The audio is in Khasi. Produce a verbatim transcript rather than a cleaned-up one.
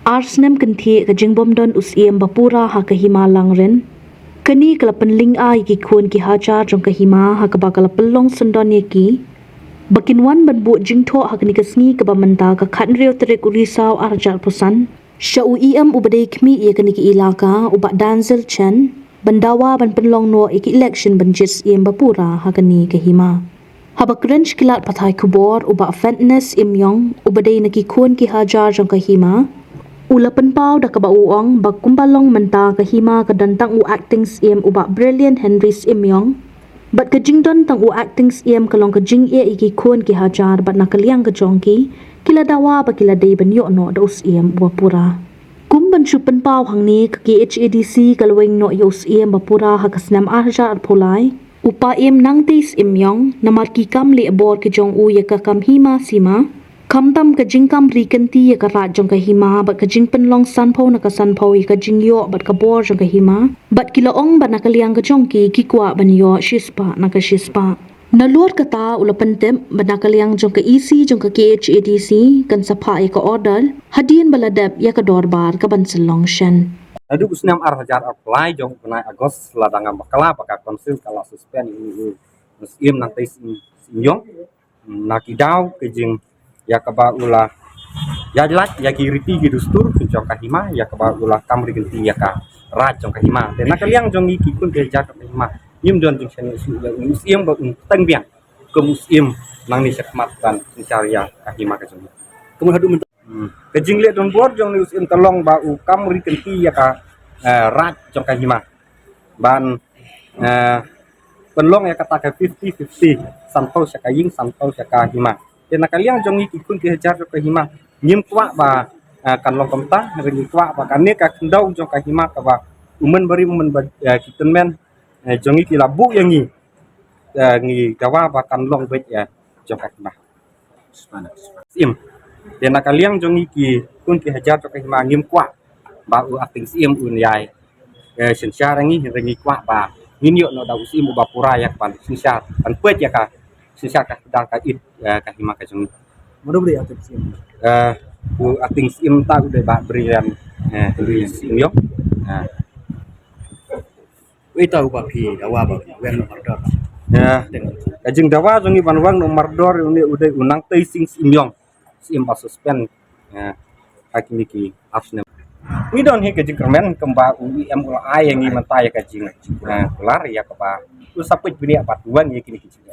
Ar snem kynthiah ka jingbym don u Syiem ba pura ha ka hima Langrin. Kane ka la pynlyngngoh ïa ki khun ki hajar jong ka hima ha kaba ka la pynlong syndon ïa ki ba kin wan ban buh jingthoh ha kane ka sngi kaba mynta ka khathynriew tarik u Risaw ar hajar arphew san sha u E M uba dei khmih ïa kane ka ilaka u Bah Denzil Chen ban dawa ban pynlong noh ïa ka election ban jied Syiem ba pura ha kane ka hima. Haba kren sha ki lad pathai khubor u Bah Fitness Imïong uba dei na ki khun ki hajar jong ka hima u la pynpaw da kaba u ong ba kumba long mynta ka hima ka don tang u acting Syiem u Bah Brilliant Henry Syiemïong. Bad ka jingdon tang u acting Syiem ka long ka jingeh ïa ki khun ki hajar bad na ka liang ka jong ki ki la dawa ba ki la dei ban ïoh noh da u Syiem uba pura. Kum ban shu pynpaw hangne ka K H A D C ka la weng noh ïa u Syiem ba pura ha ka snem ar hajar arphew lai. U Bah Im Nangtei Syiemïong namar ki kam leh bor ki jong u ïa ka kam hima sima. Khamtam ka jingkam ri kynti ïa ka raid jong ka hima bad ka jingpynlong sanphew na ka sanphew ïa ka jingïoh bad ka bor jong ka hima. Bad ki la ong ba na ka liang ka jong ki ki kwah ban ïoh shispah na ka shispah. Nalor kata u la pyntip ba na ka liang jong ka E C jong ka K H A D C kan sa phah ïa ka order hadien ba la dep ïa ka dorbar ka ban sa long shen. Naduh u snem ar hajar arphew lai jong u bnai August la dang ngam bakla ba ka council ka la suspend ïa u Syiem Nangtei Syiemïong. Na ki daw ka jing ïa kaba u la ïa lait ïa ki riti ki dustur ki jong ka hima ïa kaba u la kam ri kynti ïa ka raid jong ka hima. Te na ka liang jong ngi ki khun ki hajar jong ka hima ngim don jingshaniah shuh ïa u Syiem ba un teng biang kum u Syiem nangne shakhmat ban synshar ïa ka hima ka jong ngi. Ka mut haduh mynta Hmm. Ka jingleh don bor jong u Syiem ka long ba u kam ri kynti ïa ka eh, raid jong ka hima ban eh, pynlong ïa kata ka fifty fifty, sanphew sha ka ïing sanphew sha ka hima. Te na ka liang jong ngi ki khun ki hajar jong ka hima ngim kwah ba eh, kan long kumta, hynrei ngi kwah ba kane ka khyndew jong ka hima kaba u mynbarim mynba eh, ki tymmen eh, jong ngi ki la buh ïa ngi eh, ngi dawa ba kan long beit ïa jong ka hima. Syiem. Te na ka liang jong ngi ki khun ki hajar jong ka hima ngim kwah ba u acting Syiem un ïai eh, synshar ngi, hynrei ngi kwah ba ngin ïoh noh da u Syiem uba pura ïa ka ban synshar, ban peit ïa ka synshar ka dang ka it eh, ka hima ka jong ngi. Mano ba dei acting Syiem? Eh, u acting Syiem ta u dei Bah Brilliant eh, Brilliant Syiemïong. Eh. Uei ta uba phi dawa ba phi weng noh mardor? Ïa. Ka jingdawa jong ngi ban weng noh mardor une u dei u Nangtei Sing Syiemïong. Syiem ba suspend. Ïa. Ha kine ki ar snem. Ngi don hi ka jingkyrmen kumba u E M u la ai ïa ngi mynta ïa ka jing. Ïa, kular ïa kaba u sa peit bniah bad weng ïa kine ki jing.